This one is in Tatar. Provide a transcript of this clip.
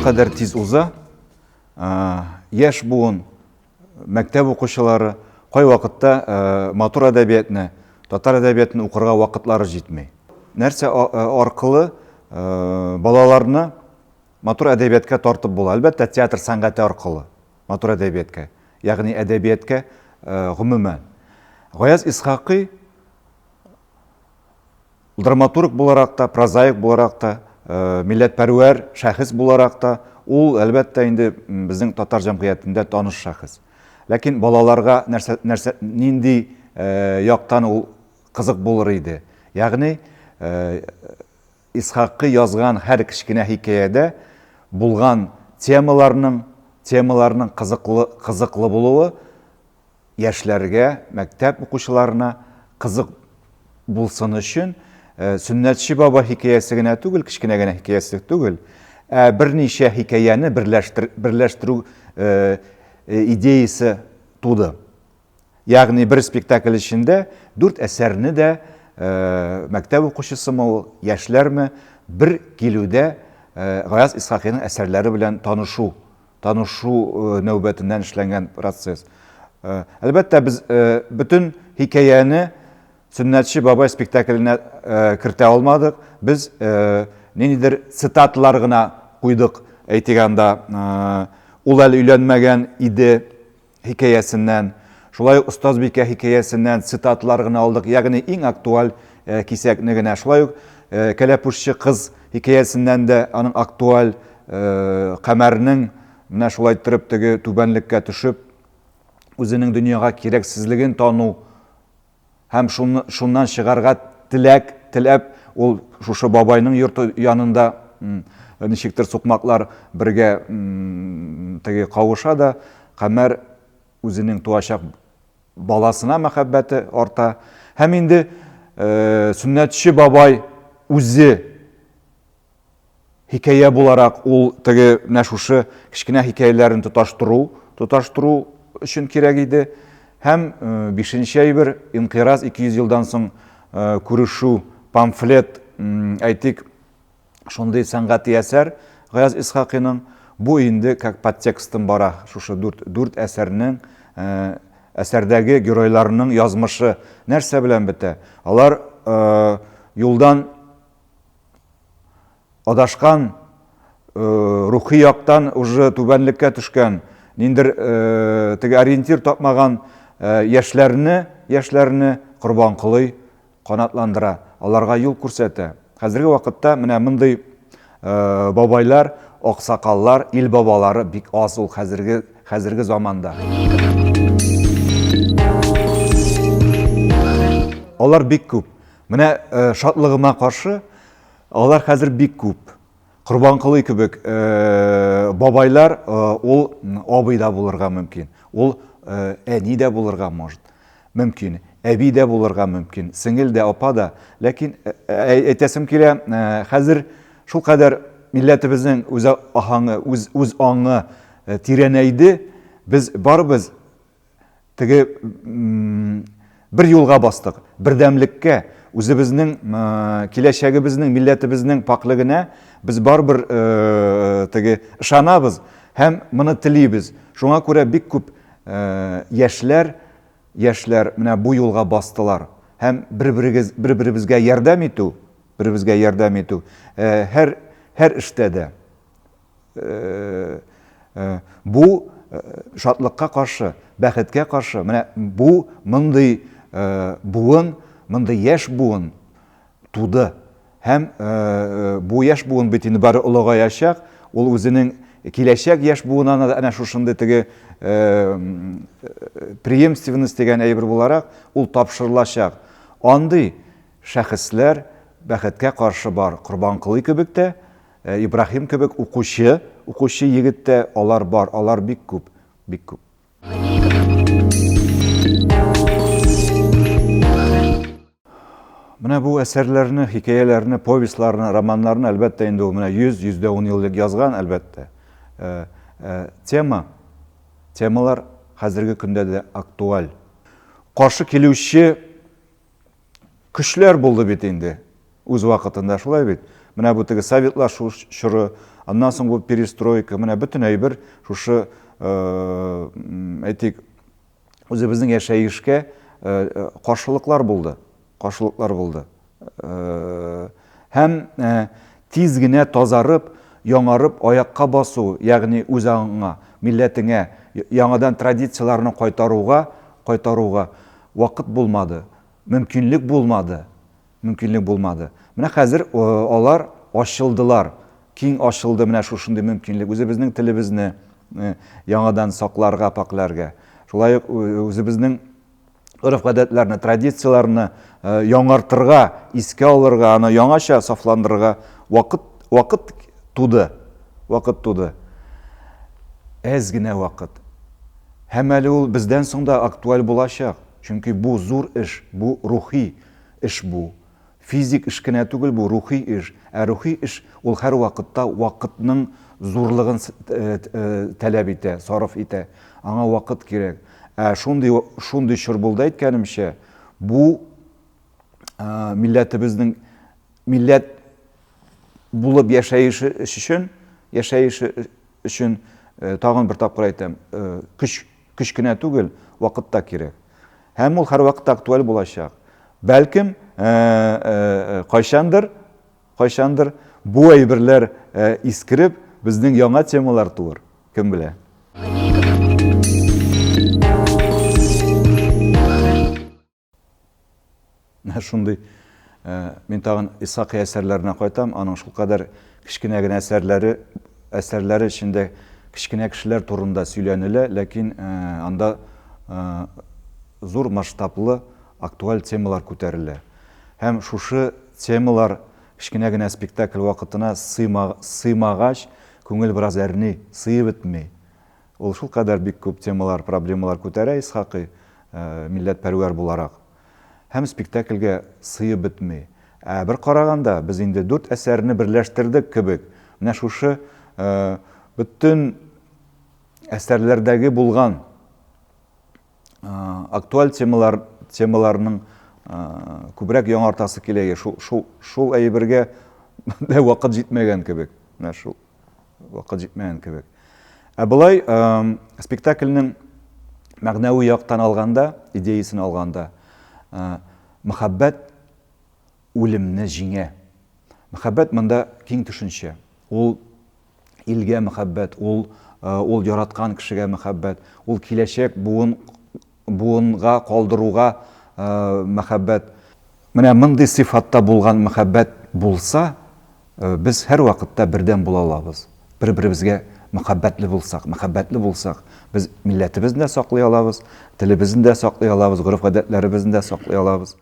шулкадәр тиз уза, яшь буын, мәктәп укучылары кайвакытта матур әдәбиятны, татар әдәбиятын укырга вакытлары җитми. Нәрсә аркылы балаларны матур әдәбиятка тартып була? Әлбәттә, театр сәнгате аркылы матур әдәбиятка, ягъни әдәбиятка гомумән. Гаяз Исхакый Драматург буларак та, прозаик буларак та, милләтпәрвәр шәхес буларак та, ул, әлбәттә, инде безнең татар җәмгыятендә таныш шәхес. Ләкин балаларга нәрсә, нәрсә, нинди яктан ул кызык булыр иде? Ягъни, Исхакый язган һәр кечкенә хикәядә булган темаларның, темаларның кызыклы, кызыклы булуы, яшьләргә, мәктәп укучыларына кызык булсын өчен, Сөннәтче баба хикәясе генә түгел, кечкенә генә хикәясе түгел, ә берничә хикәяне берләштер, берләштерү идеясе туды. Ягъни бер спектакль эчендә дүрт әсәрне дә мәктәп укучысымы ул, яшьләрме, бер килүдә Гаяз Исхакыйның әсәрләре белән танышу танышу нәүбәтеннән эшләнгән процесс. Әлбәттә, без бөтен хикәяне Сөннәтче бабай спектакленә кертә алмадык. Без ниндидер цитаталар гына куйдык. Әйтик анда, ул әле өйләнмәгән иде хикәясеннән, шулай ук Остазбикә хикәясеннән цитаталар гына алдык, ягъни иң актуаль кисәкне генә. Шулай ук Кәләпүшче кыз хикәясеннән дә аның актуаль Камәрнең менә шулай иттереп теге түбәнлеккә төшеп, үзенең дөньяга кирәксезлеген тану һәм шуны, шуннан чыгарга теләк, теләп, ул шушы бабайның йорты янында ничектер сукмаклар бергә теге кавыша да, Камәр үзенең туачак баласына мәхәббәте арта. Һәм инде Сөннәтче бабай үзе Хикәя буларак ул теге менә шушы кечкенә хикәяләрен тоташтыру, тоташтыру өчен кирәк иде. Һәм э, бишенче әйбер, инкыйраз 200 елдан соң э, күрешү, памфлет, әйтик, шундый сәнгати әсәр Гаяз Исхакыйның. Бу инде как подтекстом бара шушы дүрт, дүрт әсәрнең э, әсәрдәге геройларның язмышы нәрсә белән бетә? Алар юлдан адашкан, рухи яктан уже түбәнлеккә төшкән, ниндер теге ориентир тапмаган яшьләрне, яшьләрне Корбанколый канатландыра, аларга юл күрсәтә. Хәзерге вакытта менә мондый бабайлар, аксакаллар, ил бабалары бик аз ул хәзерге хәзерге заманда. Алар бик күп. Менә э, шатлыгыма каршы, алар хәзер бик күп. Корбанколый кебек э, бабайлар э, ул абый да булырга мөмкин, ул әни дә булырга может мөмкин, әби дә булырга мөмкин, сеңел дә, апа да. Ләкин әйтәсем килә, хәзер шулкадәр милләтебезнең үз аһаңы, үз үз аңы тирәнәйде. Без барыбыз Теге бер юлга бастык, бердәмлеккә, үзебезнең киләчәгебезнең, милләтебезнең пакьлегенә без барыбер теге ышанабыз һәм моны телибез. Шуңа күрә бик күп яшьләр, яшьләр менә бу юлга бастылар. Һәм бер-берегез, бер-беребезгә ярдәм итү, бер-беребезгә ярдәм итү һәр һәр эштә дә. Бу шатлыкка каршы, бәхеткә каршы, менә бу мондый буын, мондый яшь буын туды. Һәм бу яшь буын бит инде бары олыгаячак, ул үзенең киләчәк яшь буынына да әнә шушындый теге преемственность дигән әйбер буларак ул тапшырылачак. Андый шәхесләр бәхеткә каршы бар. Корбанколый кебек тә, Ибраһим кебек укучы, укучы егет тә алар бар, алар бик күп, бик күп. Менә бу әсәрләрне, хикәяләрне, повестьларны, романнарны, әлбәттә, инде ул менә 100, 110 ел элек язган, әлбәттә. Тема, темалар хәзерге көндә дә актуаль. Каршы килүче көчләр булды бит инде. Үз вакытында шулай бит. Менә бу теге советлашу чоры, аннан соң бу перестройка, менә бөтен әйбер шушы, әйтик, үзебезнең яшәешкә каршылыклар булды. Каршылыклар булды. Һәм тиз генә тазарып, яңарып аякка басу, ягъни үз аңыңа, милләтеңә яңадан традицияләрне кайтаруга, кайтаруга вакыт булмады, мөмкинлек булмады. Мөмкинлек булмады. Менә хәзер алар ачылдылар. Киң ачылды менә шушындый мөмкинлек. Үзебезнең телебезне яңадан сакларга, пакьләргә. Шулай ук үзебезнең гореф-гадәтләрне, традицияләрне яңартырга, искә алырга, аны яңача сафландырырга вакыт, вакыт туды. Вакыт туды. Әз генә вакыт. Һәм әле ул бездән соң да актуаль булачак. Чөнки бу зур эш, бу рухи эш бу. Физик эш кенә түгел бу, рухи эш. Ә рухи эш ул һәрвакытта вакытның зурлыгын таләп итә, сарыф итә. Аңа вакыт кирәк. Ә шундый, шундый чор булды, әйткәнемчә, бу милләтебезнең милләт булып яшәеше өчен, яшәеше өчен тагын бер тапкыр әйтәм, көч, көч кенә түгел, вакыт та кирәк. Һәм ул һәрвакытта актуаль булачак. Бәлкем, кайчандыр, кайчандыр бу әйберләр искереп, безнең яңа темалар туыр. Кем белә? Менә шундый мин тагын Исхакый әсәрләренә кайтам, аның шулкадәр кечкенә генә әсәрләре, әсәрләре эчендә кечкенә кешеләр турында сөйләнелә, ләкин анда зур масштаблы актуаль темалар күтәрелә. Һәм шушы темалар кечкенә генә спектакль вакытына сыйма, сыймагач, күңел бераз әрни, сыеп бетми. Ул шулкадәр бик күп темалар, проблемалар күтәрә Исхакый, милләтпәрвәр буларак. Һәм спектакльгә сыеп бетми. Ә бер караганда, без инде дүрт әсәрне берләштердек кебек. Менә шушы бөтен әсәрләрдәге булган актуаль темалар, темаларның күбрәк яңартасы килә. Шул, шул, шул әйбергә дә вакыт җитмәгән кебек. Менә шул вакыт җитмәгән кебек. Ә болай спектакльнең мәгънәви яктан алганда, идеясен алганда, мәхәббәт үлемне җиңә. Мәхәббәт монда киң төшенчә. Ул илгә мәхәббәт, ул ул яраткан кешегә мәхәббәт, ул киләчәк буын буынга калдыруга мәхәббәт. Менә мондый сыйфатта булган мәхәббәт булса, без һәрвакытта бердәм була алабыз. Бер-беребезгә мәхәббәтле булсак, мәхәббәтле булсак, без милләтебезне дә саклый алабыз, телебезне дә саклый алабыз, гореф-гадәтләребезне дә саклый алабыз.